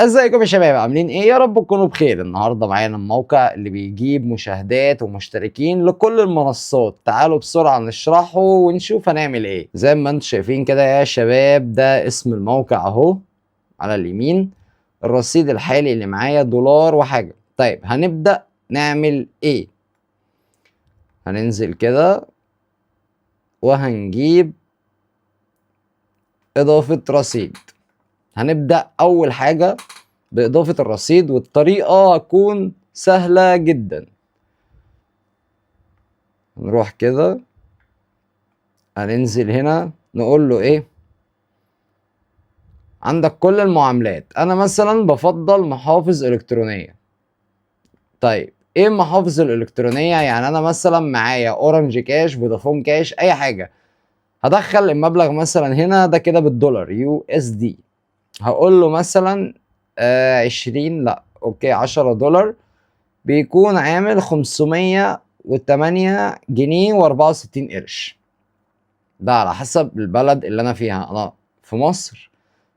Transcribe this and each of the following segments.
ازيكم يا شباب، عاملين ايه؟ يا رب تكونوا بخير. النهارده معانا الموقع اللي بيجيب مشاهدات ومشتركين لكل المنصات. تعالوا بسرعة نشرحه ونشوف هنعمل ايه. زي ما انتم شايفين كده يا شباب، ده اسم الموقع اهو على اليمين. الرصيد الحالي اللي معايا دولار وحاجة. طيب هنبدأ نعمل ايه؟ هننزل كده وهنجيب اضافة رصيد. هنبدأ أول حاجة بإضافة الرصيد، والطريقة هتكون سهلة جدا. نروح كده هننزل هنا نقول له إيه؟ عندك كل المعاملات. أنا مثلا بفضل محافظ إلكترونية. طيب إيه المحافظ الإلكترونية؟ يعني أنا مثلا معايا أورنج كاش، فودافون كاش، أي حاجة. هدخل المبلغ مثلا هنا، ده كده بالدولار USD. هقول له مثلا 20، لا okay 10 دولار، بيكون عامل 508 جنيه و64 قرش. ده على حسب البلد اللي انا فيها، انا في مصر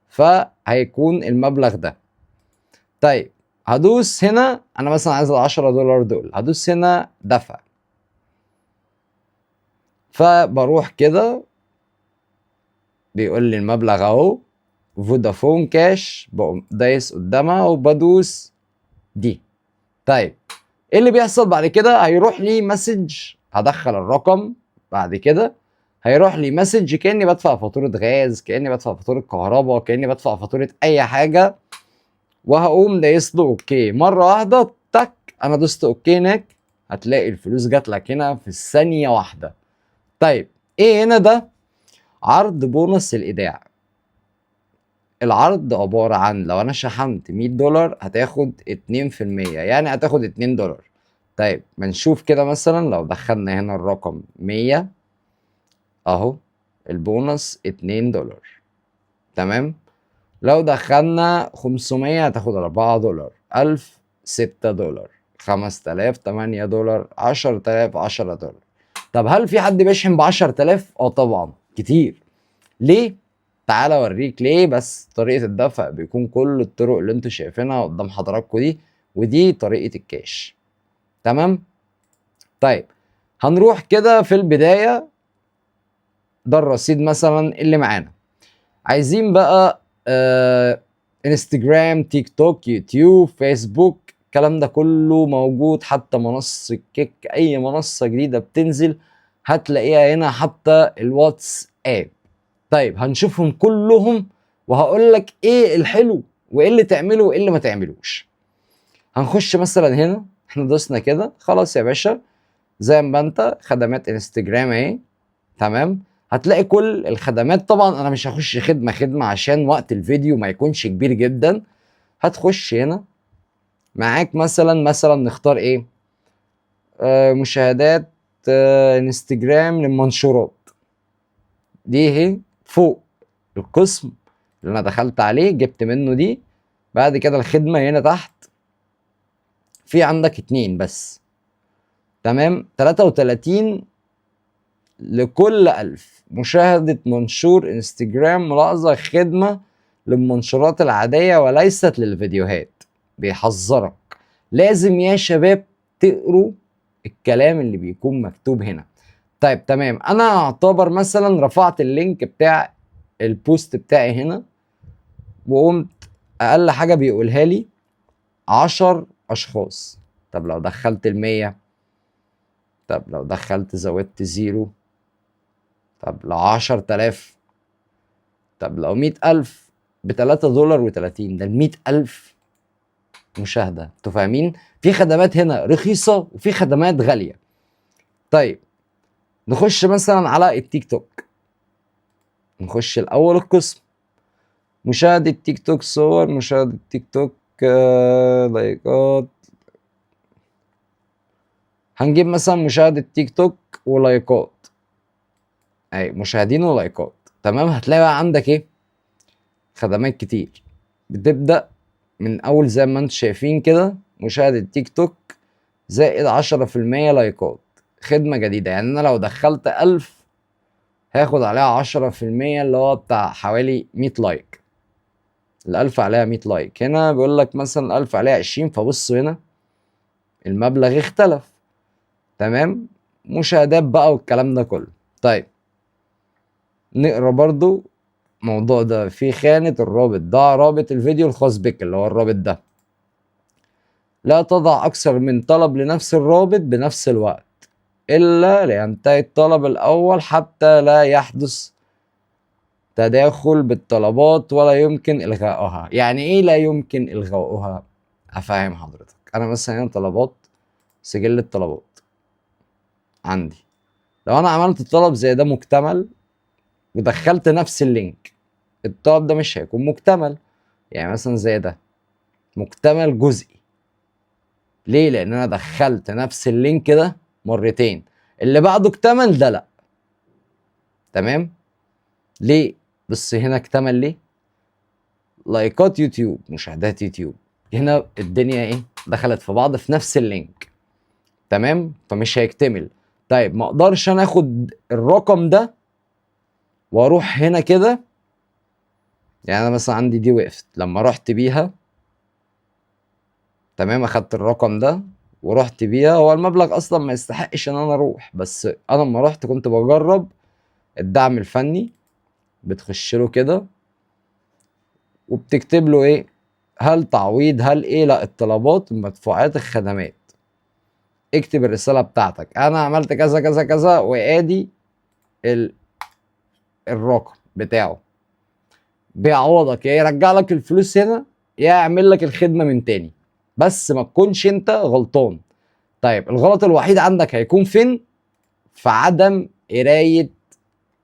فهيكون المبلغ ده. طيب هدوس هنا، انا مثلا عايز ال10 دولار دول، هدوس هنا دفع. فبروح كده بيقول لي المبلغ اهو فودافون كاش، بقوم دايس قدامها وبدوس دي. طيب ايه اللي بيحصل بعد كده؟ هيروح لي message، هدخل الرقم بعد كده هيروح لي message كاني بدفع فاتورة غاز، كاني بدفع فاتورة كهرباء، كاني بدفع فاتورة اي حاجة، وهقوم دايس له okay مرة واحدة. تك، انا دوست okay هناك، هتلاقي الفلوس جات لك هنا في الثانية واحدة. طيب ايه هنا ده؟ عرض بونص الايداع. العرض عبارة عن لو أنا شحنت 100 دولار هتاخد 2%، يعني هتاخد 2 دولار. طيب ما نشوف كده، مثلا لو دخلنا هنا الرقم 100 أهو البونص 2 دولار، تمام؟ لو دخلنا 500 هتاخد 4 دولار، 1000 6 دولار، 5000 8 دولار، 10000 10 دولار. طب هل في حد بيشحن ب 10000؟ اه طبعا كتير. ليه؟ تعالى اوريك ليه. بس طريقة الدفع بيكون كل الطرق اللي انتوا شايفينها قدام حضراتكم دي، ودي طريقة الكاش، تمام؟ طيب هنروح كده في البداية، ده الرصيد مثلا اللي معانا. عايزين بقى انستجرام، تيك توك، يوتيوب، فيسبوك، الكلام ده كله موجود. حتى منصة كيك، اي منصة جديدة بتنزل هتلاقيها هنا، حتى الواتس اب. طيب هنشوفهم كلهم وهقول لك ايه الحلو وايه اللي تعمله وايه اللي ما تعملوش. هنخش مثلا هنا، احنا دوسنا كده خلاص يا باشا، زي ما انت خدمات انستجرام اهي، تمام؟ هتلاقي كل الخدمات. طبعا انا مش هخش خدمة خدمة عشان وقت الفيديو ما يكونش كبير جدا. هتخش هنا معاك مثلا نختار ايه؟ مشاهدات انستجرام للمنشورات، دي اهي فوق القسم اللي انا دخلت عليه جبت منه دي. بعد كده الخدمة هنا تحت في عندك 2 بس، تمام؟ 33 لكل 1000 مشاهدة منشور انستجرام. ملاحظة، خدمة للمنشورات العادية وليست للفيديوهات. بيحذرك، لازم يا شباب تقروا الكلام اللي بيكون مكتوب هنا. طيب تمام، انا اعتبر مثلا رفعت ال link بتاع ال post بتاعي هنا، وقمت اقل حاجة بيقولها لي 10 اشخاص. طب لو دخلت 100، طب لو دخلت زودت 0، طب لو 10000، طب لو 100000 بتلاتة دولار وتلاتين، ده 100000 مشاهدة. انتوا فاهمين؟ في خدمات هنا رخيصة وفي خدمات غالية. طيب نخش مثلا على التيك توك، نخش الأول القسم مشاهدة تيك توك صور، مشاهدة تيك توك، لايكات. هنجيب مثلا مشاهدة تيك توك ولايكات، اي مشاهدين ولايكات، تمام؟ هتلاقي بقى عندك ايه؟ خدمات كتير. بتبدأ من اول زي ما انتم شايفين كده مشاهدة تيك توك زائد 10% لايكات، خدمة جديدة. يعني انا لو دخلت 1000 هاخد عليها 10% اللي هو بتاع حوالي 100 like. ال1000 عليها 100 like. هنا بيقول لك مثلا 1000 عليها 20، فبص هنا المبلغ اختلف. تمام، مشاهدات بقى والكلام ده كله. طيب نقرا برضو الموضوع ده في خانة الرابط، ده رابط الفيديو الخاص بك اللي هو الرابط ده. لا تضع أكثر من طلب لنفس الرابط بنفس الوقت إلا لينتهي الطلب الأول حتى لا يحدث تداخل بالطلبات ولا يمكن إلغاؤها. يعني إيه لا يمكن إلغاؤها؟ أفهم حضرتك. أنا مثلا هنا طلبات، سجل الطلبات عندي، لو أنا عملت طلب زي ده مكتمل ودخلت نفس ال link، الطلب ده مش هيكون مكتمل. يعني مثلا زي ده مكتمل جزئي. ليه؟ لأن أنا دخلت نفس ال link ده مرتين، اللي بعده اكتمل ده لأ. تمام؟ ليه؟ بس هنا اكتمل ليه؟ لايكات يوتيوب، مشاهدات يوتيوب، هنا الدنيا ايه؟ دخلت في بعض في نفس ال link. تمام؟ فمش هيكتمل. طيب ما اقدرش انا اخد الرقم ده واروح هنا كده. يعني انا مثلا عندي دي وقفت لما رحت بيها، تمام، اخدت الرقم ده ورحت بيها. هو المبلغ اصلا ما يستحقش ان انا اروح، بس انا لما رحت كنت بجرب الدعم الفني. بتخش له كده وبتكتب له ايه؟ هل تعويض، هل ايه؟ لا، الطلبات، المدفوعات، الخدمات. اكتب الرسالة بتاعتك، انا عملت كذا كذا كذا، وادي الرقم بتاعه. بيعوضك، يا يرجع لك الفلوس هنا يا يعمل لك الخدمة من تاني، بس ما تكونش انت غلطان. طيب الغلط الوحيد عندك هيكون فين؟ في عدم قراية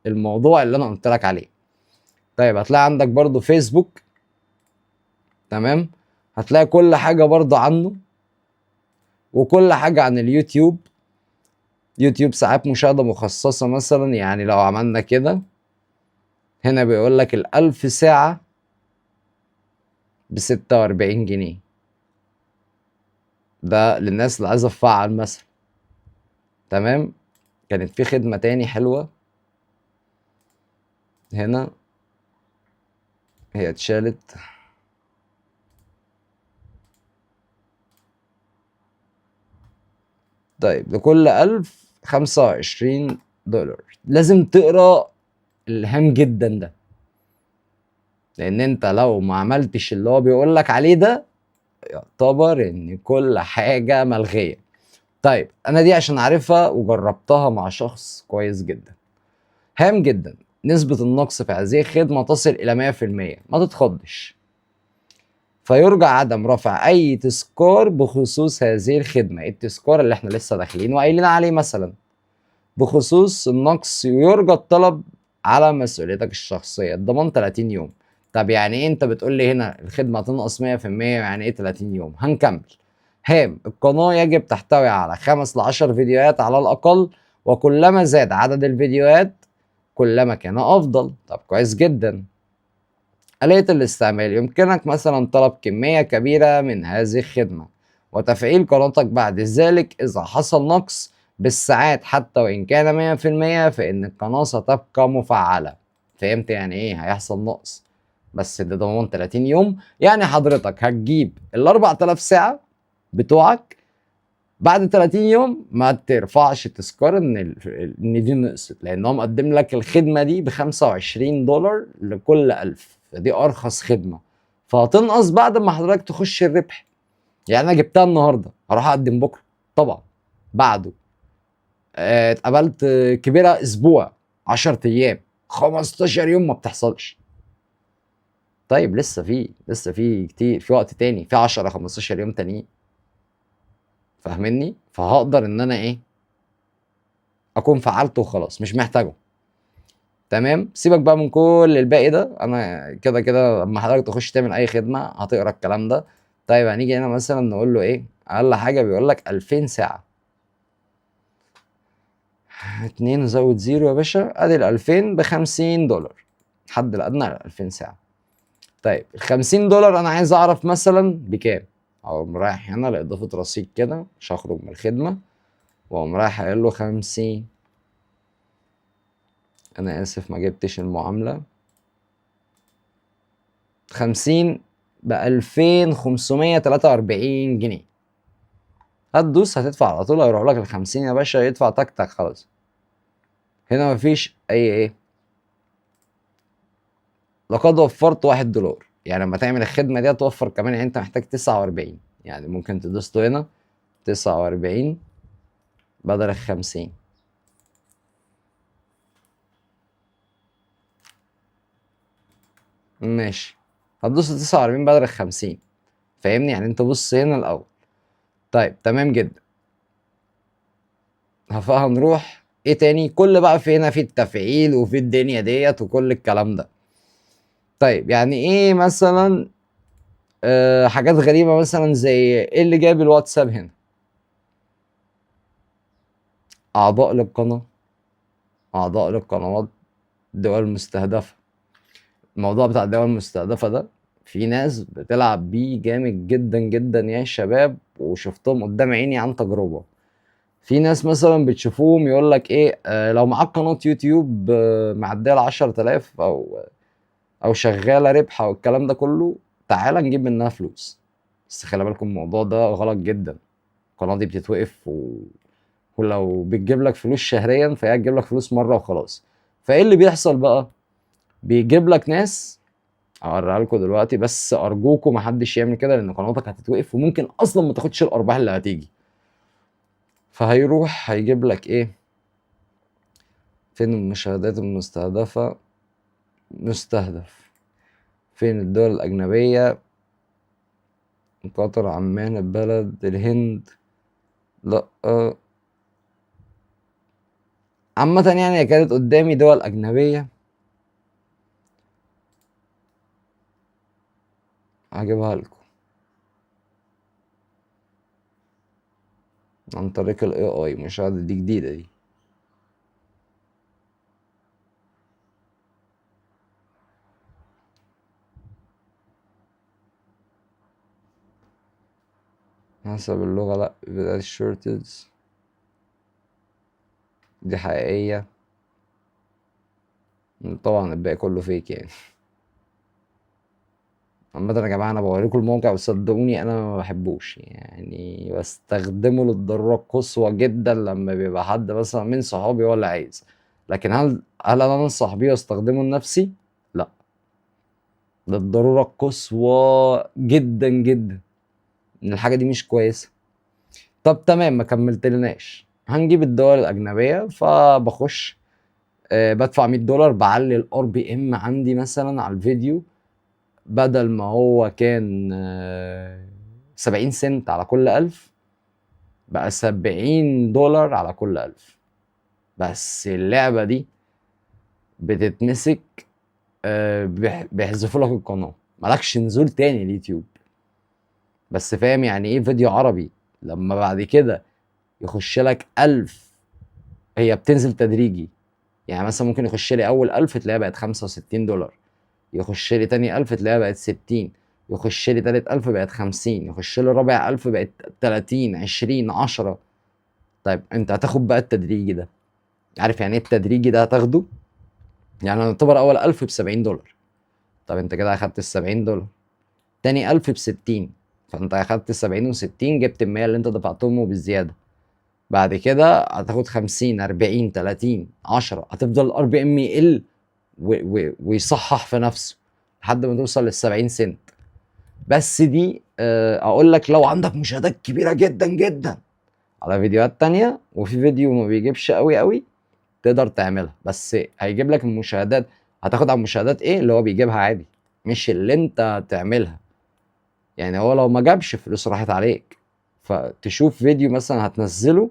الموضوع اللي انا قلت لك عليه. طيب هتلاقي عندك برضو فيسبوك، تمام، هتلاقي كل حاجة برضو عنه وكل حاجة عن اليوتيوب. يوتيوب ساعات مشاهدة مخصصة مثلا، يعني لو عملنا كده هنا بيقول لك 1000 ساعة ب46 جنيه، ده للناس اللي عايزة تفعل مثلا. تمام. كانت في خدمة تاني حلوة هنا، هي اتشالت. طيب لكل 1000 $25. لازم تقرا الهام جدا ده، لان انت لو ما عملتش اللي هو بيقول لك عليه ده يعتبر ان كل حاجة ملغية. طيب انا دي عشان عارفها وجربتها مع شخص كويس جدا. هام جدا، نسبة النقص في هذه الخدمة تصل إلى 100%، ما تتخضش. فيرجى عدم رفع أي تذكار بخصوص هذه الخدمة. التذكار اللي احنا لسه داخلين وقايلين عليه مثلا بخصوص النقص، يرجى الطلب على مسؤوليتك الشخصية، الضمان 30 يوم. طب يعني ايه انت بتقول لي هنا الخدمة هتنقص 100%؟ يعني ايه 30 يوم؟ هنكمل. هام، القناة يجب تحتوي على 5 ل10 فيديوهات على الأقل، وكلما زاد عدد الفيديوهات كلما كان أفضل. طب كويس جدا. آلية الاستعمال، يمكنك مثلا طلب كمية كبيرة من هذه الخدمة وتفعيل قناتك بعد ذلك إذا حصل نقص بالساعات حتى وإن كان 100% فإن القناة ستبقى مفعلة. فهمت يعني إيه هيحصل نقص؟ بس ده ضمان 30 يوم. يعني حضرتك هتجيب ال 4000 ساعة بتوعك بعد 30 يوم، ما ترفعش تذكار ان دي نقصت، لان هو مقدم لك الخدمة دي ب $25 لكل 1000، فدي ارخص خدمة، فهتنقص بعد ما حضرتك تخش الربح. يعني انا جبتها النهارده هروح اقدم بكره طبعا، بعده اتقبلت كبيرة اسبوع، 10 ايام، 15 يوم، ما بتحصلش. طيب لسه في كتير، في وقت تاني، في 10 15 يوم تانيين، فاهمني؟ فهقدر ان انا ايه اكون فعلته وخلاص، مش محتاجه. تمام. سيبك بقى من كل الباقي ده، انا كده كده لما حضرتك تخش تعمل اي خدمة هتقرا الكلام ده. طيب هنيجي هنا مثلا نقول له ايه اقل حاجة، بيقول لك 2000 ساعة، 2 زود 0 يا باشا، ادي ال 2000 ب $50، الحد الادنى على 2000 ساعة. طيب ال $50 انا عايز اعرف مثلا بكام، اقوم رايح هنا لاضافة رصيد كده، مش هخرج من الخدمة، واقوم رايح قايل له 50. انا اسف ما جبتش المعاملة، 50 ب2543 جنيه. هتدوس هتدفع على طول، هيروح لك ال50 يا باشا، يدفع تك تك خلاص. هنا مفيش اي ايه. لقد وفرت $1، يعني لما تعمل الخدمة دي هتوفر كمان، يعني انت محتاج 49، يعني ممكن تدوس له هنا 49 بدل ال50. ماشي، هتدوس 49 بدل ال50، فاهمني؟ يعني انت بص هنا الاول. طيب تمام جدا. فهنروح ايه تاني؟ كل بقى في هنا في التفعيل وفي الدنيا ديت وكل الكلام ده. طيب يعني ايه مثلا؟ حاجات غريبة مثلا زي ايه اللي جايب الواتساب هنا؟ اعضاء للقناة، اعضاء للقنوات، دول مستهدفة. الموضوع بتاع الدول المستهدفة ده في ناس بتلعب بيه جامد جدا جدا يا شباب، وشفتهم قدام عيني عن تجربة. في ناس مثلا بتشوفوهم يقول لك ايه، لو معاك قناة يوتيوب، معدية ال10,000 او شغالة ربح او الكلام ده كله، تعالى نجيب منها فلوس. بس خلي بالكم الموضوع ده غلط جدا، القناة دي بتتوقف ولو بتجيب لك فلوس شهريا فهي هتجيب لك فلوس مرة وخلاص. فايه اللي بيحصل بقى؟ بيجيب لك ناس، هوريها لكم دلوقتي، بس ارجوكم ما حدش يعمل كده لان قناتك هتتوقف وممكن اصلا ما تاخدش الارباح اللي هتيجي. فهيروح هيجيب لك ايه؟ فين المشاهدات المستهدفة؟ مستهدف فين؟ الدول الأجنبية، قطر، عمان، البلد، الهند، لا عامة يعني كانت قدامي دول أجنبية هجيبها لكم عن طريق ال AI. مشاهدة دي جديدة دي. حسب اللغة، لا بداية الشورتز دي حقيقية طبعا، الباقي كله فيك يعني. عامة يا جماعة أنا بوريكم الموقع وصدقوني أنا ما بحبوش، يعني بستخدمه للضرورة القصوى جدا لما بيبقى حد مثلا من صحابي هو اللي عايز، لكن هل أنا أنصح بيه واستخدمه لنفسي؟ لا، للضرورة القصوى جدا جدا إن الحاجة دي مش كويسة. طب تمام، ما كملتلناش. هنجيب الدول الأجنبية، فبخش، بدفع $100، بعلي ال RPM عندي مثلا على الفيديو، بدل ما هو كان، 70 سنت على كل 1000، بقى $70 على كل 1000. بس اللعبة دي بتتمسك، بيحذفوا لك القناة، مالكش نزول تاني اليوتيوب. بس فاهم يعني ايه فيديو عربي لما بعد كده يخش لك 1000، هي بتنزل تدريجي، يعني مثلا ممكن يخش لي اول 1000 تلاقيها بقت $65، يخش لي تاني 1000 تلاقيها بقت 60، يخش لي تالت 1000 بقت 50، يخش لي رابع 1000 بقت 30، 20، 10. طيب انت هتاخد بقى التدريجي ده، عارف يعني ايه التدريجي ده؟ هتاخده يعني يعتبر اول 1000 ب$70، طب انت كده اخدت ال$70، تاني 1000 ب60، فانت اخدت السبعين وستين، جبت المية اللي انت دفعتهم وبالزيادة. بعد كده هتاخد 50، 40، 30، 10، هتفضل الار بي ام يقل ويصحح في نفسه لحد ما توصل للسبعين سنت. بس دي، اقول لك لو عندك مشاهدات كبيرة جدا جدا على فيديوهات تانية، وفي فيديو ما بيجيبش قوي قوي تقدر تعملها، بس هيجيب لك المشاهدات، هتاخد على المشاهدات ايه اللي هو بيجيبها عادي، مش اللي انت تعملها. يعني هو لو ما جابش فلوس راحت عليك. فتشوف فيديو مثلا هتنزله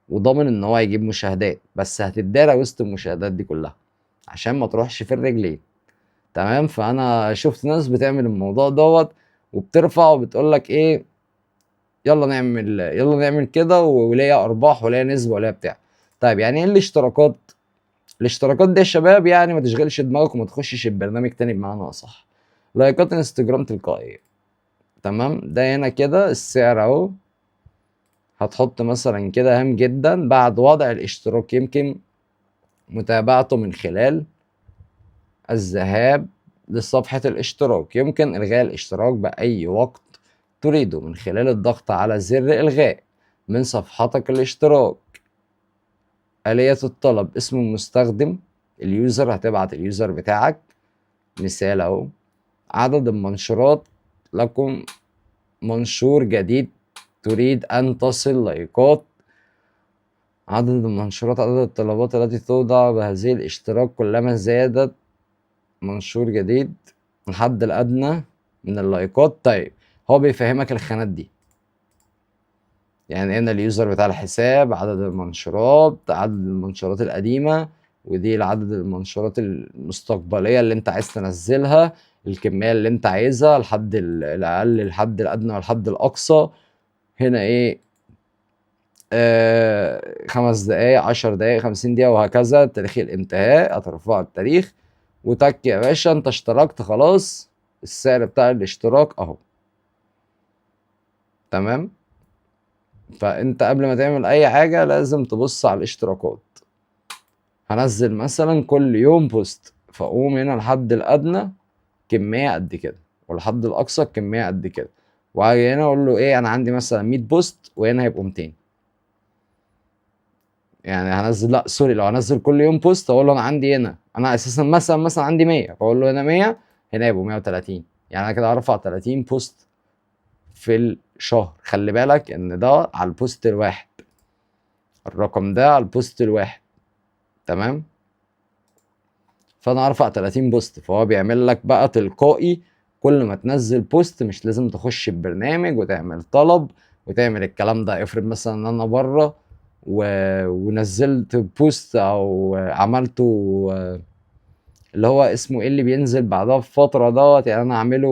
وضامن ان هو هيجيب مشاهدات، بس هتتدارى وسط المشاهدات دي كلها عشان ما تروحش في الرجلين. تمام؟ فانا شفت ناس بتعمل الموضوع دوت وبترفع وبتقول لك ايه، يلا نعمل كده وليا ارباح وليا نسبه وليا بتاع. طيب يعني ايه الاشتراكات؟ الاشتراكات دي يا شباب يعني ما تشغلش دماغك وما تخشش البرنامج تاني بمعنى اصح. لايكات انستجرام تلقائيه. تمام؟ ده هنا كده السعر اهو، هتحط مثلا كده هام جدا بعد وضع الاشتراك يمكن متابعته من خلال الذهاب لصفحة الاشتراك. يمكن إلغاء الاشتراك بأي وقت تريده من خلال الضغط على زر إلغاء من صفحتك الاشتراك. آلية الطلب: اسم المستخدم ال user، هتبعت ال user بتاعك مثال اهو. عدد المنشورات، لكم منشور جديد تريد أن تصل لايكات. عدد المنشورات، عدد الطلبات التي توضع بهذه الاشتراك كلما زادت منشور جديد، الحد الأدنى من اللايكات. طيب هو بيفهمك الخانات دي، يعني هنا ال user بتاع الحساب، عدد المنشورات، عدد المنشورات القديمة، ودي عدد المنشورات المستقبلية اللي انت عايز تنزلها، الكمية اللي انت عايزها، الحد الأقل، الحد الأدنى، والحد الأقصى. هنا ايه؟ 5 دقايق، 10 دقايق، 50 دقيقة، وهكذا. تاريخ الانتهاء هترفع التاريخ وتك يا باشا، انت اشتركت خلاص. السعر بتاع الاشتراك اهو، تمام. فانت قبل ما تعمل اي حاجة لازم تبص على الاشتراكات. هنزل مثلا كل يوم post، فاقوم هنا الحد الادنى كمية قد كده، والحد الاقصى كمية قد كده، وهاجي هنا اقول له ايه، انا عندي مثلا 100 post وهنا هيبقوا 200. يعني هنزل، لا sorry، لو هنزل كل يوم post اقول له انا عندي هنا، انا اساسا مثلا عندي 100، فاقول له هنا 100، هنا يبقوا 130. يعني انا كده هرفع 30 post في الشهر. خلي بالك ان ده على ال post الواحد، الرقم ده على ال post الواحد، تمام. فانا هرفع 30 post، فهو بيعمل لك بقى تلقائي كل ما تنزل post، مش لازم تخش البرنامج وتعمل طلب وتعمل الكلام ده. افرض مثلا ان انا بره ونزلت post او عملته اللي هو اسمه ايه اللي بينزل بعدها بفترة دوت، يعني انا اعمله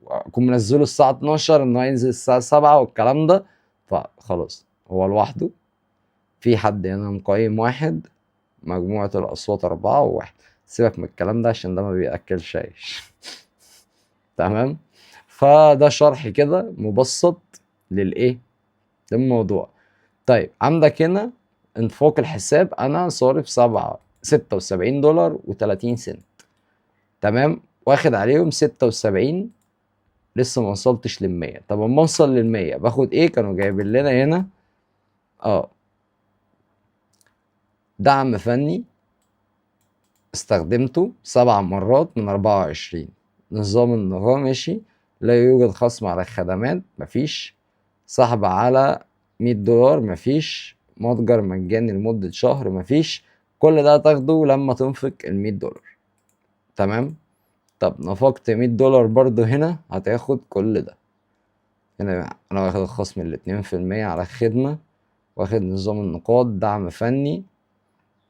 اكون منزله الساعة 12 ان هو ينزل الساعة 7 والكلام ده، فخلاص هو لوحده. في حد هنا مقيم واحد، مجموعة الأصوات 4 و1. سيبك من الكلام ده عشان ده ما بيأكلش عيش. تمام. فده شرح كده مبسط للإيه؟ للموضوع. طيب عندك هنا انفاق الحساب، أنا صارف 76 دولار وتلاتين سنت، تمام، واخد عليهم 76، لسه ما وصلتش للمية. طب اما اوصل للمية باخد ايه؟ كانوا جايبين لنا هنا دعم فني استخدمته 7 مرات من 24، نظام النظام ماشي، لا يوجد خصم على الخدمات مفيش، سحب على 100 دولار مفيش، متجر مجاني لمدة شهر مفيش. كل ده هتاخده لما تنفق المية دولار، تمام. طب نفقت 100 دولار برضو هنا هتاخد كل ده. هنا انا واخد الخصم الاتنين في المية على الخدمة، واخد نظام النقاط، دعم فني.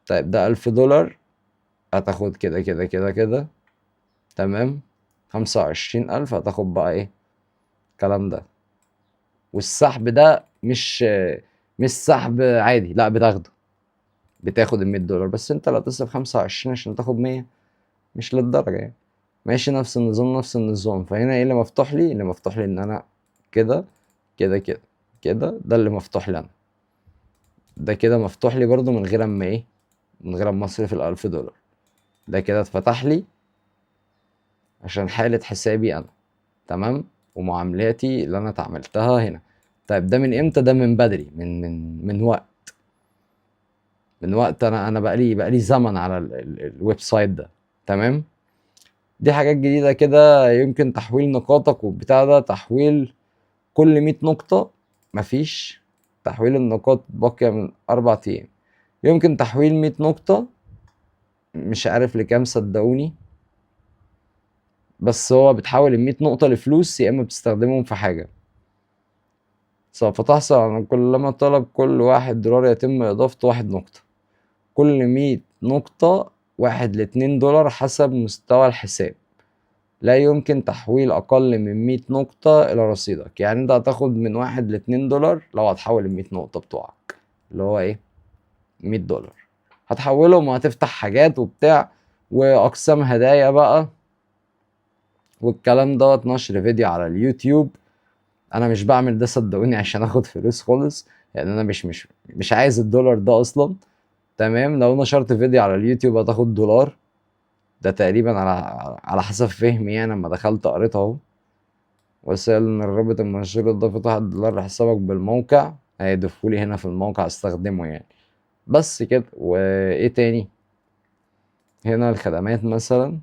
طيب ده 1000 دولار هتاخد كده كده كده كده، تمام، 25000 هتاخد بقى ايه الكلام ده. والسحب ده مش سحب عادي، لا بتاخد المية دولار، بس انت لا تصرف 25 عشان تاخد 100، مش للدرجة يعني. ماشي، نفس النظام نفس النظام. فهنا ايه اللي مفتوح لي؟ اللي مفتوح لي ان انا كده كده كده كده، ده اللي مفتوح لي انا، ده كده مفتوح لي برضو من غير اما ايه، من غير اما اصرف الألف دولار. ده كده اتفتح لي عشان حالة حسابي انا، تمام، ومعاملاتي اللي انا اتعاملتها هنا. طيب ده من امتى؟ ده من بدري، من وقت، من وقت انا بقالي زمن على ال website ده، تمام. دي حاجات جديدة كده، يمكن تحويل نقاطك وبتاع ده، تحويل كل 100 نقطة مفيش، تحويل النقاط باقية من 4 أيام، يمكن تحويل 100 نقطة، مش عارف لكام صدقوني، بس هو بتحول المية نقطة لفلوس يا إما بتستخدمهم في حاجة. سوف تحصل على كلما طلب كل 1 دولار يتم إضافة 1 نقطة، كل مية نقطة واحد لاتنين دولار حسب مستوى الحساب. لا يمكن تحويل أقل من مية نقطة إلى رصيدك، يعني أنت هتاخد من 1 لاتنين دولار لو هتحول المية نقطة بتوعك اللي هو إيه، 100 دولار، هتحولهم وهتفتح حاجات وبتاع وأقسام هدايا بقى والكلام دوت، نشر فيديو على اليوتيوب. أنا مش بعمل ده صدقوني عشان آخد فلوس خالص، لأن أنا مش عايز الدولار ده أصلا، تمام. لو نشرت فيديو على اليوتيوب هتاخد دولار، ده تقريبا على حسب فهمي يعني لما دخلت قريتها اهو. وسائل ان الرابط المنشور اضافة $1 لحسابك بالموقع، هيضيفولي هنا في الموقع استخدمه يعني. بس كده. وايه تاني هنا؟ الخدمات مثلا،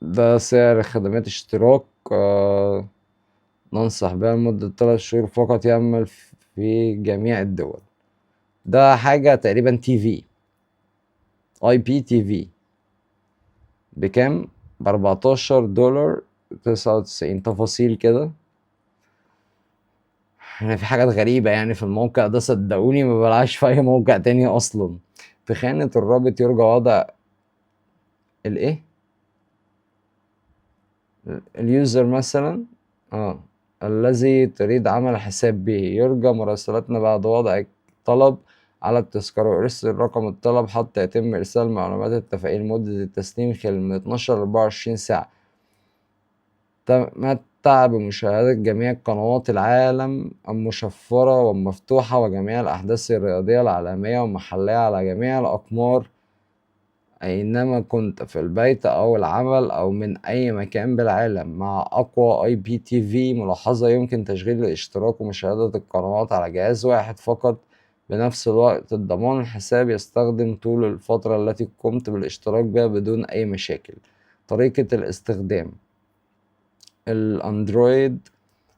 ده سعر خدمات اشتراك، ننصح بها لمدة 3 شهور فقط، يعمل في جميع الدول. ده حاجة تقريبا تي في، اي بي تي في، بكام؟ بأربعتاشر دولار تسعة وتسعين. تفاصيل كده. هنا في حاجات غريبة يعني في الموقع ده، صدقوني ما بلعبش في أي موقع تاني أصلا. في خانة الرابط يرجى وضع الإيه؟ اليوزر مثلا، الذي تريد عمل حساب به، يرجى مراسلتنا بعد وضع طلب على التذكرة وارسل رقم الطلب حتى يتم إرسال معلومات التفعيل. مدة التسليم خلال من 12 ل 24 ساعة. تمتع بمشاهدة جميع قنوات العالم المشفرة والمفتوحة وجميع الأحداث الرياضية العالمية والمحلية على جميع الأقمار أينما كنت، في البيت أو العمل أو من أي مكان بالعالم، مع أقوى اي بي تي في. ملاحظة: يمكن تشغيل الاشتراك ومشاهدة القنوات على جهاز واحد فقط بنفس الوقت. الضمان الحساب يستخدم طول الفترة التي قمت بالاشتراك بها بدون أي مشاكل. طريقة الاستخدام: الأندرويد،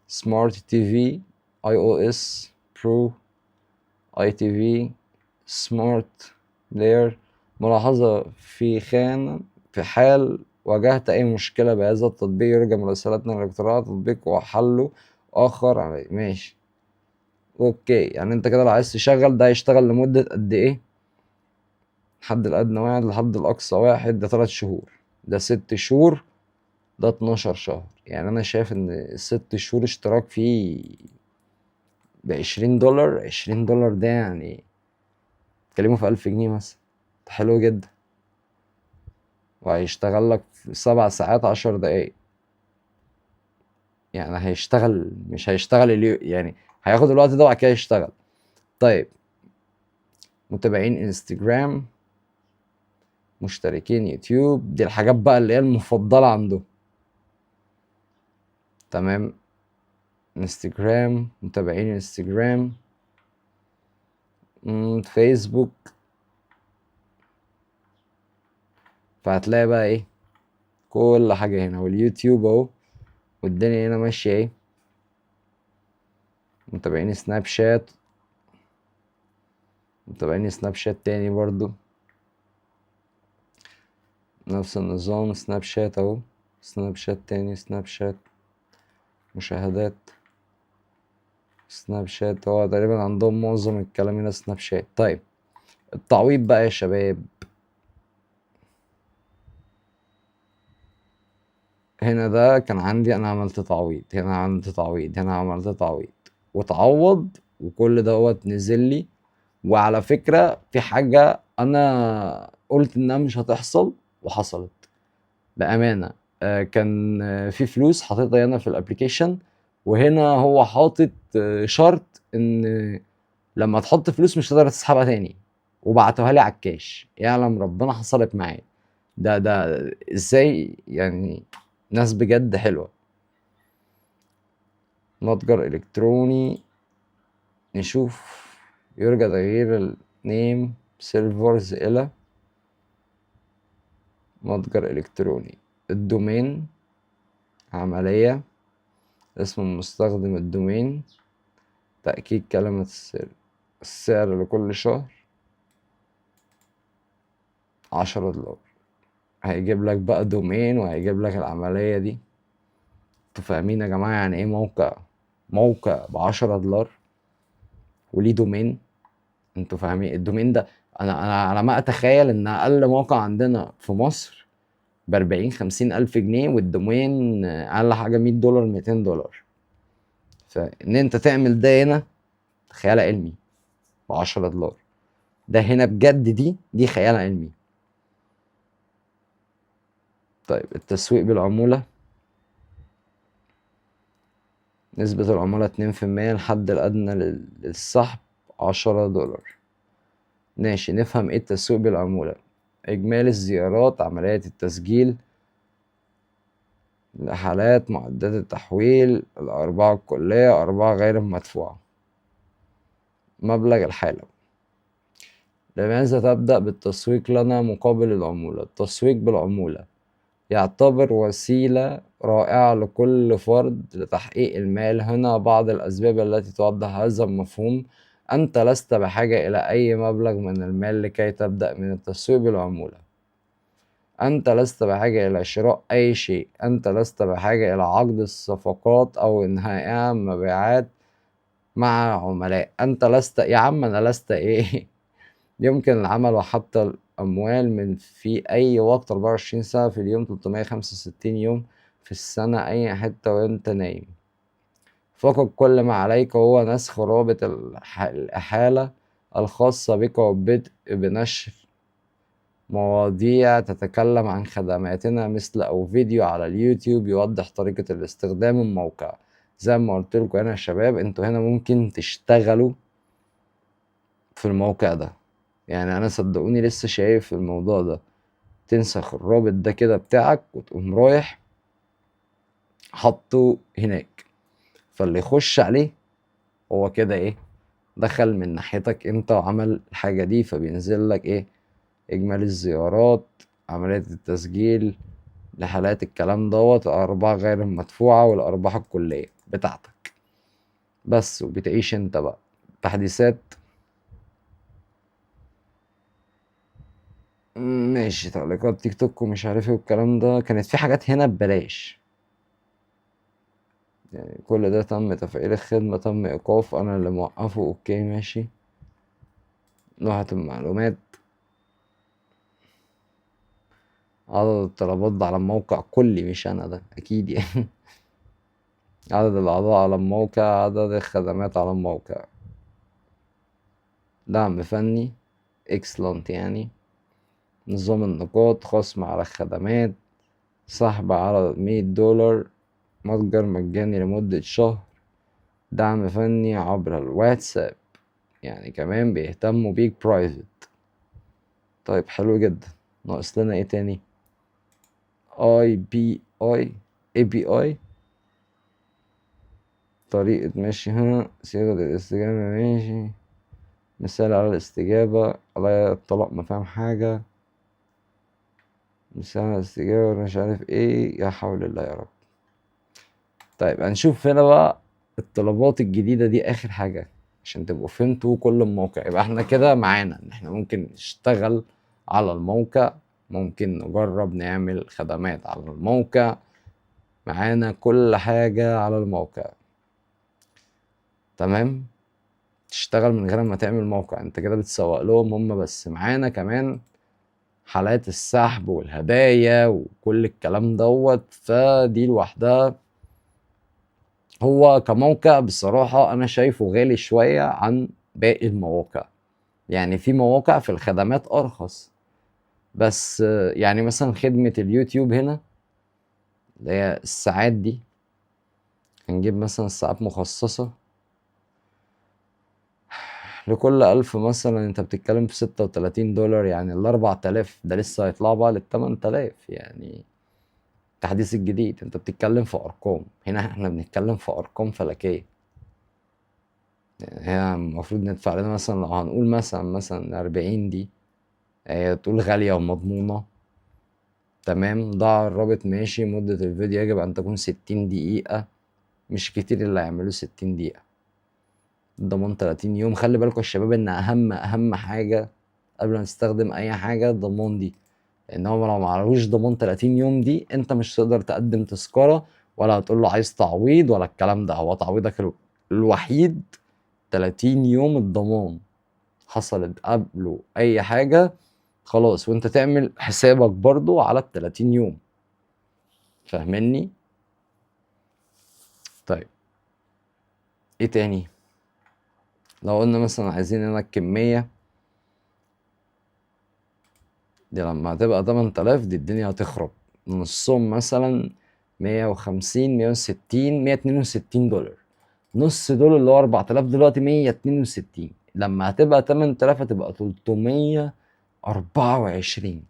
سمارت تي في، اي او اس برو، اي تي في، سمارت بلاير. ملاحظة: في حال واجهت أي مشكلة بهذا التطبيق يرجى مراسلتنا لاقتراح تطبيق وحله آخر عليه. ماشي، okay. يعني أنت كده لو عايز تشغل ده هيشتغل لمدة قد إيه؟ الحد الأدنى 1، الحد الأقصى 1، ده 3 شهور، ده 6 شهور، ده 12 شهر. يعني أنا شايف إن الست شهور اشتراك فيه بعشرين دولار، عشرين دولار ده يعني تكلمه في 1000 جنيه مثلا، ده حلو جدا. وهيشتغل لك في 7 ساعات 10 دقايق، يعني هيشتغل، مش هيشتغل اليو، يعني هياخد الوقت ده وبعد كده يشتغل. طيب متابعين انستجرام، مشتركين يوتيوب، دي الحاجات بقى اللي هي المفضلة عنده. تمام، انستجرام، متابعين انستجرام، فيسبوك. فهتلاقي بقى ايه كل حاجة هنا، واليوتيوب اهو، والدنيا هنا ماشية ايه. متابعين سناب شات، متابعين سناب شات تاني برضو نفس النظام، سناب شات اهو، سناب شات تاني، سناب شات، مشاهدات سناب شات. هو تقريبا عندهم معظم الكلام هنا سناب شات. طيب التعويض بقى يا شباب، هنا ده كان عندي انا عملت تعويض، هنا عملت تعويض، هنا عملت تعويض وتعوض، وكل دوت نزل لي. وعلى فكرة في حاجة انا قلت انها مش هتحصل وحصلت بأمانة. كان في فلوس حاططها هنا في الابليكيشن، وهنا هو حاطط شرط ان لما تحط فلوس مش هتقدر تسحبها تاني، وبعتوها لي على الكاش. يعلم ربنا حصلت معايا. ده ازاي يعني؟ ناس بجد حلوة. متجر الكتروني، نشوف. يرجى تغيير النيم سيرفرز الى متجر الكتروني. الدومين عملية، اسم المستخدم الدومين، تأكيد كلمة السر، السعر لكل شهر 10 دولار. هيجيب لك بقى دومين وهيجيب لك العملية دي. انتوا فاهمين يا جماعة يعني ايه موقع بعشرة دولار وليه دومين؟ انتوا فاهمين الدومين ده؟ انا على ما اتخيل ان اقل موقع عندنا في مصر بأربعين خمسين ألف جنيه، والدومين أقل حاجة مية دولار ميتين دولار. فإن أنت تعمل ده هنا خيال علمي بعشرة دولار، ده هنا بجد دي خيال علمي. طيب التسويق بالعمولة، نسبة العمولة اتنين في المية، الحد الأدنى للسحب $10. ماشي، نفهم ايه التسويق بالعمولة. اجمالي الزيارات، عملية التسجيل، الحالات، معدات التحويل، الأرباح الكلية، أرباح غير مدفوعة، مبلغ الحالة. لماذا تبدأ بالتسويق لنا مقابل العمولة؟ التسويق بالعمولة يعتبر وسيلة رائعة لكل فرد لتحقيق المال. هنا بعض الأسباب التي توضح هذا المفهوم. أنت لست بحاجة إلى أي مبلغ من المال لكي تبدأ من التسويق بالعمولة. أنت لست بحاجة إلى شراء أي شيء. أنت لست بحاجة إلى عقد الصفقات أو إنهاء مبيعات مع عملاء. أنت لست يا عم، أنا لست إيه. يمكن العمل وحتى الأموال من في أي وقت، 24 ساعة في اليوم، 365 يوم في السنة، أي حتة وأنت نايم. فقط كل ما عليك هو نسخ رابط الإحالة الخاصة بك والبدء بنشر مواضيع تتكلم عن خدماتنا، مثل أو فيديو على اليوتيوب يوضح طريقة الاستخدام الموقع. زي ما قلت لكم هنا يا شباب، انتوا هنا ممكن تشتغلوا في الموقع ده. انا صدقوني لسه شايف الموضوع ده. تنسخ الرابط ده كده بتاعك وتقوم رايح حطه هناك، فاللي يخش عليه هو كده ايه، دخل من ناحيتك انت وعمل الحاجة دي، فبينزل لك ايه، اجمالي الزيارات، عملية التسجيل لحالات الكلام دوت، الارباح غير المدفوعة والارباح الكلية بتاعتك بس، وبتعيش انت بقى. تحديثات ماشي، تعليقات تيك توك ومش عارف ايه والكلام ده. كانت في حاجات هنا ببلاش، كل ده تم تفعيل الخدمة، تم ايقاف، انا اللي موقفه، okay ماشي. لوحة المعلومات، عدد الطلبات ده على الموقع كلي مش انا ده اكيد يعني. عدد الاعضاء على الموقع، عدد الخدمات على الموقع، دعم فني excellent يعني، نظام النقاط، خصم على الخدمات، سحب على $100، متجر مجاني لمدة شهر، دعم فني عبر الواتساب، يعني كمان بيهتموا بيك private. طيب حلو جدا. ناقص لنا ايه تاني؟ اي بي اي، اي بي اي، طريقة ماشي، ها صيغة الاستجابة ماشي، مثال على الاستجابة، على الطلاق ما فاهم حاجة، مثال على الاستجابة مش عارف ايه، يا حول الله يا رب. طيب هنشوف هنا بقى الطلبات الجديدة دي آخر حاجة عشان تبقوا فهمتوا كل الموقع. يبقى احنا كده معانا ان احنا ممكن نشتغل على الموقع، ممكن نجرب نعمل خدمات على الموقع، معانا كل حاجة على الموقع. تمام، تشتغل من غير ما تعمل موقع، انت كده بتسوق لهم هم بس. معانا كمان حالات السحب والهدايا وكل الكلام دوت، فدي لوحدها. هو كموقع بصراحة أنا شايفه غالي شوية عن باقي المواقع، في مواقع في الخدمات أرخص، بس مثلا خدمة اليوتيوب هنا اللي هي الساعات دي، هنجيب مثلا ساعات مخصصة لكل 1000 مثلا، انت بتتكلم في $36، يعني الأربع تلاف ده لسه هيطلع بقى للتمن تلاف، يعني التحديث الجديد. انت بتتكلم في ارقام، هنا احنا بنتكلم في ارقام فلكية. هي المفروض ندفع لنا مثلا لو هنقول مثلا 40 دي، هي تقول غالية ومضمونة. تمام، ضع الرابط ماشي، مدة الفيديو يجب أن تكون 60 دقيقة، مش كتير اللي هيعملوه 60 دقيقة. ضمان 30 يوم. خلي بالكم يا شباب إن أهم حاجة قبل ما تستخدم أي حاجة الضمان دي، لأن هو لو ما عليهوش ضمان 30 يوم دي أنت مش هتقدر تقدم تذكرة ولا هتقول له عايز تعويض ولا الكلام ده. هو تعويضك الوحيد 30 يوم الضمان، حصلت قبله أي حاجة خلاص، وأنت تعمل حسابك برضو على ال 30 يوم. فاهمني؟ طيب إيه تاني؟ لو قلنا مثلا عايزين هنا الكمية دي لما هتبقى 8000 دي الدنيا هتخرب، نصهم مثلا 150، 160، $162، نص دول اللي هو 4000 دلوقتي 162. لما هتبقى 8000 هتبقى 324.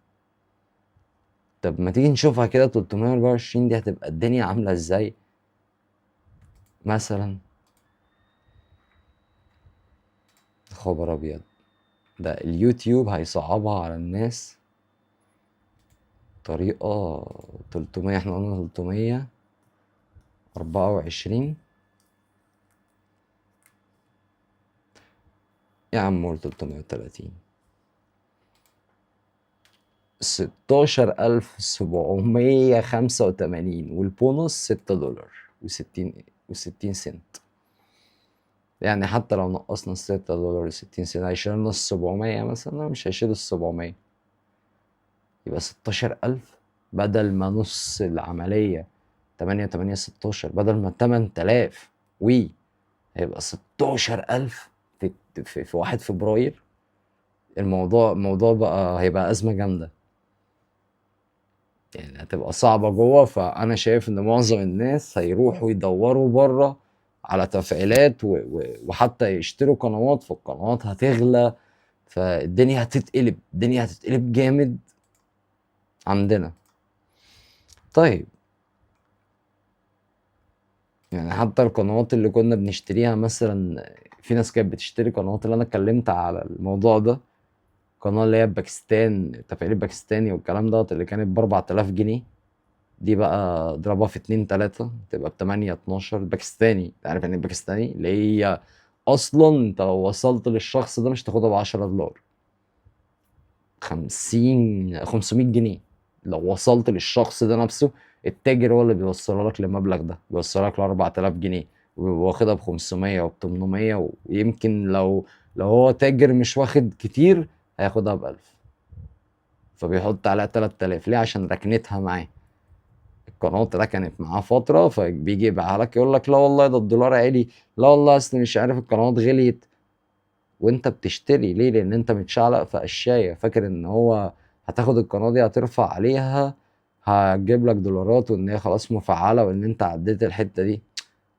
طب ما تيجي نشوفها كده، 324 دي هتبقى الدنيا عاملة ازاي مثلا؟ خبر ابيض، ده اليوتيوب هيصعبها على الناس طريقة. 300، احنا قلنا 324 يا عم، قول 330، 16785، والبونص $6 وستين سنت. يعني حتى لو نقصنا $6.60 هيشيل لنا السبعمية مثلا، مش هيشيل السبعمية، يبقى ستاشر ألف بدل ما نص العملية تمانية تمانية ستاشر، بدل ما تمن تلاف وي هيبقى ستاشر ألف في 1 فبراير. الموضوع بقى هيبقى أزمة جامدة، يعني هتبقى صعبة جوه. فأنا شايف إن معظم الناس هيروحوا يدوروا بره على تفعيلات وحتى يشتروا قنوات، فالقنوات هتغلى، فالدنيا هتتقلب، الدنيا هتتقلب جامد عندنا. طيب يعني حتى القنوات اللي كنا بنشتريها مثلا، في ناس كانت بتشتري قنوات اللي انا اتكلمت على الموضوع ده، قناة اللي هي باكستان، تفعيل الباكستاني والكلام دوت، اللي كانت بأربعة آلاف جنيه، دي بقى اضربها في 2 3 تبقى بتمانية اتناشر باكستاني. انت عارف يعني ايه باكستاني؟ اللي هي اصلا انت لو وصلت للشخص ده مش تاخدها بعشرة دولار، 500 جنيه لو وصلت للشخص ده نفسه. التاجر هو اللي بيوصلها لك للمبلغ ده، بيوصلها لك لأربعة آلاف جنيه، وبيبقى واخدها بخمسمية وبتمنمية، ويمكن لو هو تاجر مش واخد كتير هياخدها ب1000، فبيحط عليها 3000. ليه؟ عشان ركنتها معاه، القناة ركنت معاه فترة، فبيجي يبيعها لك يقول لك لا والله ده الدولار عالي، لا والله اصل مش عارف القنوات غليت، وانت بتشتري. ليه؟ لان انت متشعلق في قشاية، فاكر ان هو هتاخد القناة دي هترفع عليها هتجيب لك دولارات، وان هي خلاص مفعلة، وان انت عديت الحتة دي.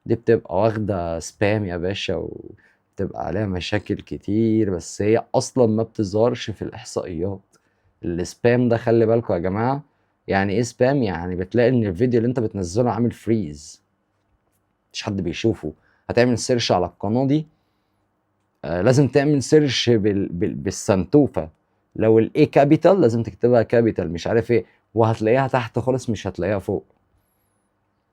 دي بتبقى واخدة سبام يا باشا، وبتبقى عليها مشاكل كتير، بس هي اصلا ما بتظهرش في الاحصائيات. السبام ده خلي بالكم يا جماعة. يعني ايه سبام؟ يعني بتلاقي ان الفيديو اللي انت بتنزله عامل فريز، مش حد بيشوفه. هتعمل سيرش على القناة دي، لازم تعمل سيرش بالسنتوفة، لو الاي كابيتال لازم تكتبها كابيتال مش عارف ايه، وهتلاقيها تحت خالص، مش هتلاقيها فوق.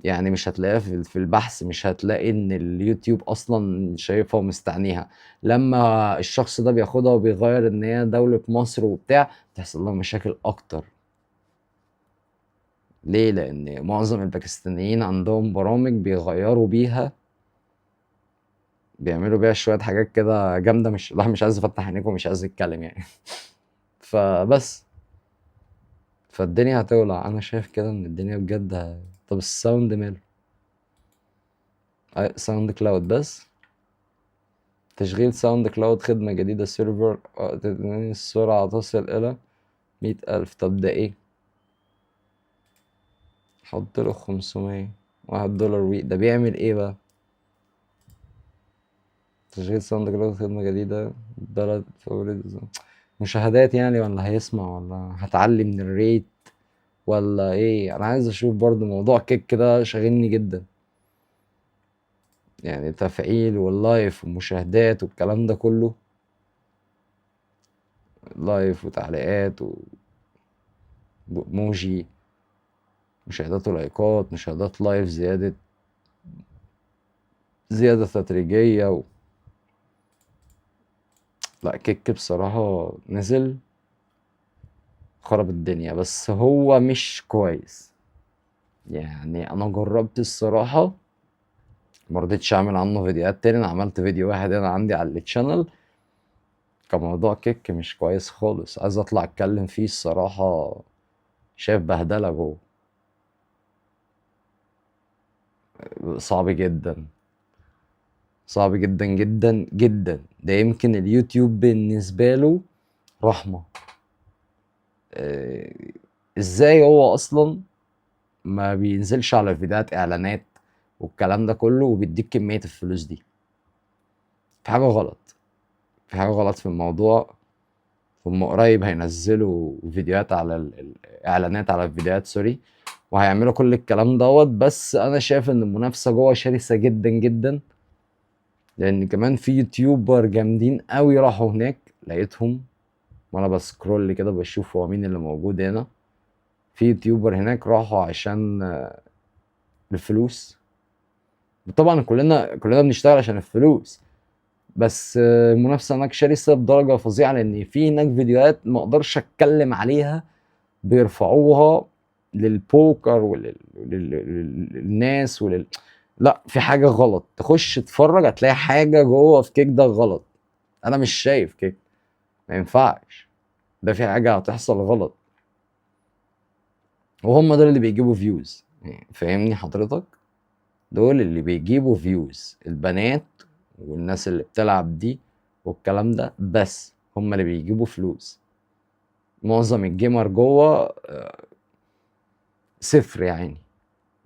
يعني مش هتلاقيها في البحث، مش هتلاقي ان اليوتيوب اصلا شايفها ومستعنيها. لما الشخص ده بياخدها وبيغير ان هي دولة مصر وبتاع، تحصل لها مشاكل اكتر. ليه؟ لان معظم الباكستانيين عندهم برامج بيغيروا بيها، بيعملوا بيها شوية حاجات كده جامدة، مش الواحد مش عايز يفتح عينيكم ومش عايز يتكلم يعني. فالدنيا هتولع. انا شايف كده ان الدنيا بجد طب الساوند ماله؟ ساوند كلاود بس، تشغيل ساوند كلاود خدمة جديدة سيرفر، السرعة تصل إلى 100,000. طب ده إيه؟ حط له خمسمية، واحد دولار وي، ده بيعمل إيه بقى؟ تشغيل ساوند كلاود خدمة جديدة بلد فوريد، مشاهدات يعني، ولا هيسمع، ولا هتعلي من الريت، ولا إيه؟ أنا عايز أشوف برضو موضوع كيك كده شاغلني جدا، يعني تفعيل واللايف ومشاهدات والكلام ده كله، لايف وتعليقات وموجي، مشاهدات ولايكات، مشاهدات لايف، زيادة تدريجية لا كيك بصراحة نزل خرب الدنيا، بس هو مش كويس يعني. أنا جربت الصراحة، ما رضيتش أعمل عنه فيديوهات تاني. أنا عملت فيديو واحد هنا عندي على التشانل، كموضوع كيك مش كويس خالص، عايز أطلع أتكلم فيه الصراحة، شايف بهدلة جوه، صعب جدا، صعب جدا جدا جدا. ده يمكن اليوتيوب بالنسبة له رحمة. ازاي هو اصلا ما بينزلش على الفيديوهات اعلانات والكلام ده كله وبيديك كمية الفلوس دي؟ في حاجة غلط، في حاجة غلط في الموضوع. هم قريب هينزلوا فيديوهات على اعلانات على الفيديوهات sorry، وهيعملوا كل الكلام دوت. بس انا شايف ان المنافسة جوه شرسة جدا جدا، لان كمان في YouTuber جامدين قوي راحوا هناك، لقيتهم وانا ب scroll كده بشوف هو مين اللي موجود هنا. في YouTuber هناك راحوا عشان الفلوس. طبعا كلنا بنشتغل عشان الفلوس، بس المنافسة هناك شرسة بدرجة فظيعة، لان في هناك فيديوهات ما اقدرش اتكلم عليها بيرفعوها للبوكر وللناس لا، في حاجة غلط. تخش تتفرج هتلاقي حاجة جوه في كيك ده غلط. انا مش شايف كيك، ما ينفعش، ده في حاجة هتحصل غلط. وهم دول اللي بيجيبوا views، فاهمني حضرتك؟ دول اللي بيجيبوا views، البنات والناس اللي بتلعب دي والكلام ده، بس هم اللي بيجيبوا فلوس. معظم ال gamer جوه صفر، يعني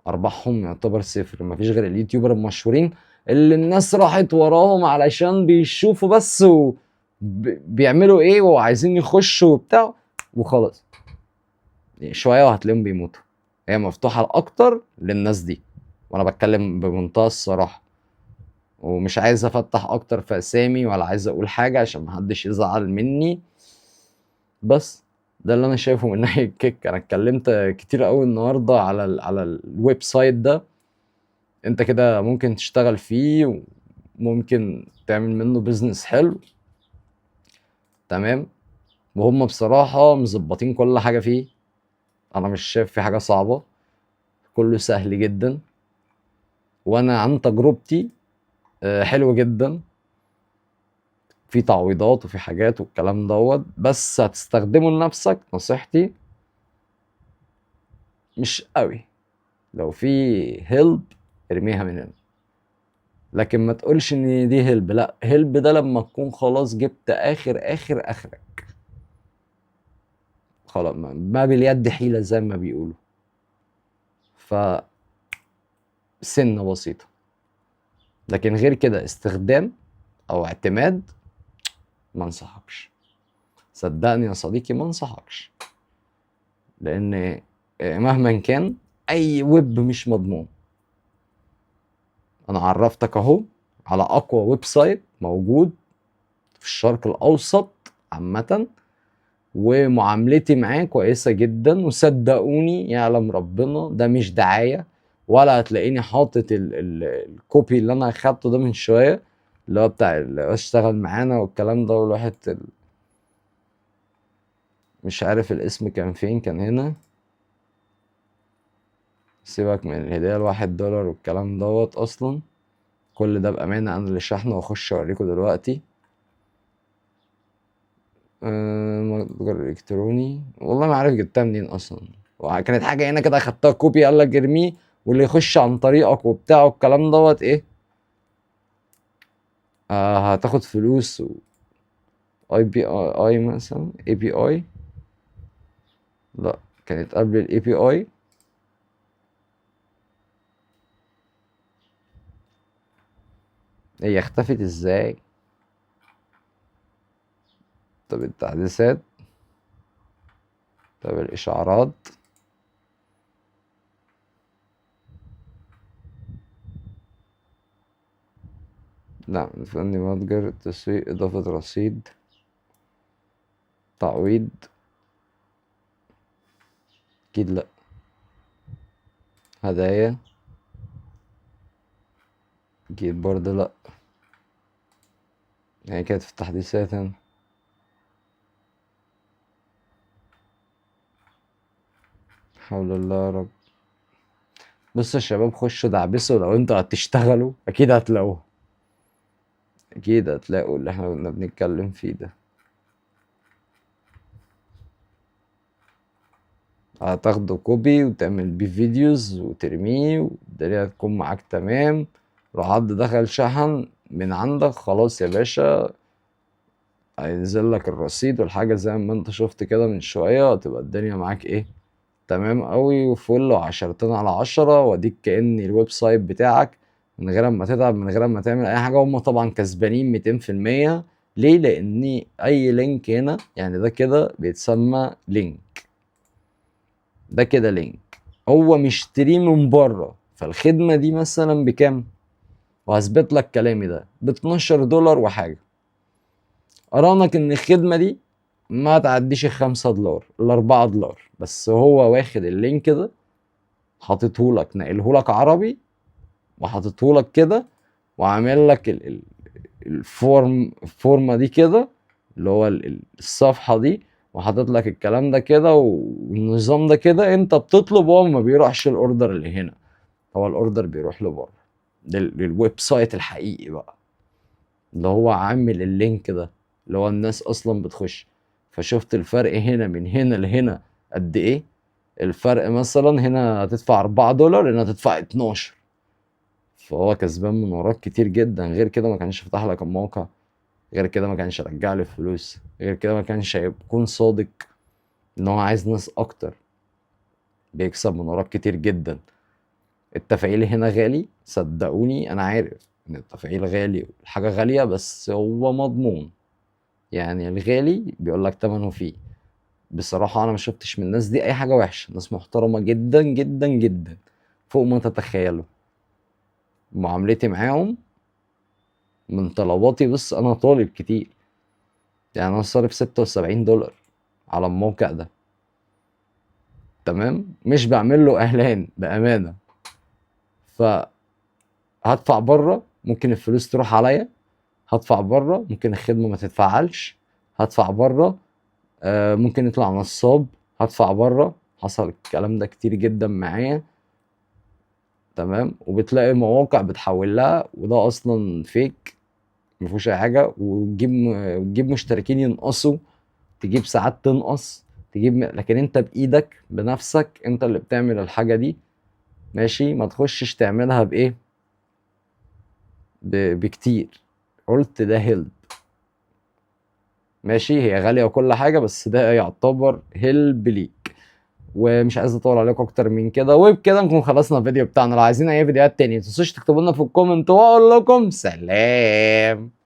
ارباحهم يعتبر صفر. مفيش غير ال YouTuber المشهورين اللي الناس راحت وراهم علشان بيشوفوا بس بيعملوا ايه وعايزين يخشوا وبتاع وخلاص، شوية وهتلاقيهم بيموتوا. هي مفتوحة اكتر للناس دي، وانا بتكلم بمنتهى الصراحة، ومش عايز افتح اكتر في اسامي ولا عايز اقول حاجة عشان محدش يزعل مني. بس ده اللي انا شايفه من ناحية كيك. انا اتكلمت كتير قوي النهارده على ال website ده. انت كده ممكن تشتغل فيه وممكن تعمل منه business حلو، تمام؟ وهم بصراحة مظبطين كل حاجة فيه، انا مش شايف في حاجة صعبة، كله سهل جدا. وانا عن تجربتي حلو جدا، في تعويضات وفي حاجات والكلام دوت، بس هتستخدمه لنفسك نصيحتي مش قوي. لو في help ارميها من هنا، لكن ما تقولش ان دي help. لا، help ده لما تكون خلاص جبت اخر اخر اخرك، خلاص ما باليد حيلة زي ما بيقولوا. ف سنة بسيطة، لكن غير كده استخدام او اعتماد ما انصحكش، صدقني يا صديقي ما انصحكش، لان مهما كان اي ويب مش مضمون. انا عرفتك اهو على اقوى website موجود في الشرق الاوسط عامة، ومعاملتي معاه كويسة جدا، وصدقوني يعلم ربنا ده مش دعاية، ولا هتلاقيني حاطط ال copy اللي انا اخدته ده من شوية اللي هو بتاع اللي اشتغل معانا والكلام ده، والواحد مش عارف الاسم كان فين، كان هنا. سيبك من الهدية الواحد دولار والكلام دوت، اصلا كل ده بأمانة انا اللي شحنه، واخش اوريكم دلوقتي. متجر الكتروني والله ما عارف جبتها منين اصلا، وكانت حاجة هنا كده اخدتها copy، قال لك ارميه واللي يخش عن طريقك وبتاع والكلام دوت ايه، هتاخد فلوس و API مثلا، API لا كانت قبل ال API. هي اختفت ازاي؟ طب التحديثات، طب الاشعارات، لا فني متجر، تسويق، اضافة رصيد، تعويض، اكيد لا، هدايا اكيد برضه لا، يعني كانت في التحديثات هنا. حول الله يا رب. بصوا يا شباب، خشوا دعبسوا، لو انتوا هتشتغلوا اكيد هتلاقوها، اكيد هتلاقوا اللي احنا كنا بنتكلم فيه ده. هتاخده copy وتعمل بيه videos وترميه والدنيا هتكون معاك تمام. لو حد دخل شحن من عندك خلاص يا باشا هينزل لك الرصيد والحاجة زي ما انت شفت كده من شوية، هتبقى الدنيا معاك ايه تمام قوي وفل وعشرتين على عشرة. واديك كأن ال website بتاعك من غير ما تتعب، من غير ما تعمل اي حاجة. هم طبعا كسبانين ميتين في المية ليه؟ لان اي link هنا، يعني ده كده بيتسمى link، ده كده link هو مشتريه من بره. فالخدمة دي مثلا بكام؟ وهثبت لك كلامي ده ب 12 دولار وحاجة. اراهنك ان الخدمة دي ما تعديش ال5 دولار، ال4 دولار، بس هو واخد ال link ده حاططهولك، نقلهولك عربي وحاططهولك كده، وعامل لك ال form الفورمة دي كده، اللي هو الصفحة دي، وحاطط لك الكلام ده كده والنظام ده كده. انت بتطلب وهو ما بيروحش ال order اللي هنا، هو ال order بيروح لبره لل website الحقيقي بقى اللي هو عامل ال link ده، اللي هو الناس اصلا بتخش. فشفت الفرق هنا من هنا لهنا قد ايه؟ الفرق مثلا هنا هتدفع 4 دولار، هنا هتدفع 12. فهو كسبان من وراك كتير جدا. غير كده ما كانش فتح لك الموقع، غير كده ما كانش رجع لي الفلوس، غير كده ما كانش هيكون صادق ان هو عايز ناس اكتر. بيكسب من وراك كتير جدا. التفعيل هنا غالي، صدقوني انا عارف ان التفعيل غالي والحاجة غالية، بس هو مضمون. يعني الغالي بيقول لك تمنه فيه. بصراحة انا ما شفتش من الناس دي اي حاجة وحشة، ناس محترمة جدا جدا جدا فوق ما تتخيلوا. معاملتي معاهم من طلباتي، بص انا طالب كتير، يعني انا صارف 76 دولار على الموقع ده، تمام؟ مش بعمل له اعلان بامانه. ف هدفع بره ممكن الفلوس تروح عليا، هدفع بره ممكن الخدمة ما تتفعلش، هدفع بره ممكن يطلع نصاب، هدفع بره. حصل الكلام ده كتير جدا معايا، تمام؟ وبتلاقي مواقع بتحول لها وده اصلا fake ما فيهوش اي حاجه، وتجيب مشتركين ينقصوا، تجيب ساعات تنقص، تجيب لكن انت بايدك بنفسك انت اللي بتعمل الحاجة دي، ماشي؟ ما تخشش تعملها بايه بكتير. قلت ده help، ماشي؟ هي غالية وكل حاجة، بس ده يعتبر help ليك. ومش عايز اطول عليكم اكتر من كده، وبكده نكون خلصنا الفيديو بتاعنا. لو عايزين اي فيديوهات تاني متنسوش تكتبوا لنا في ال comment، واقول لكم سلام.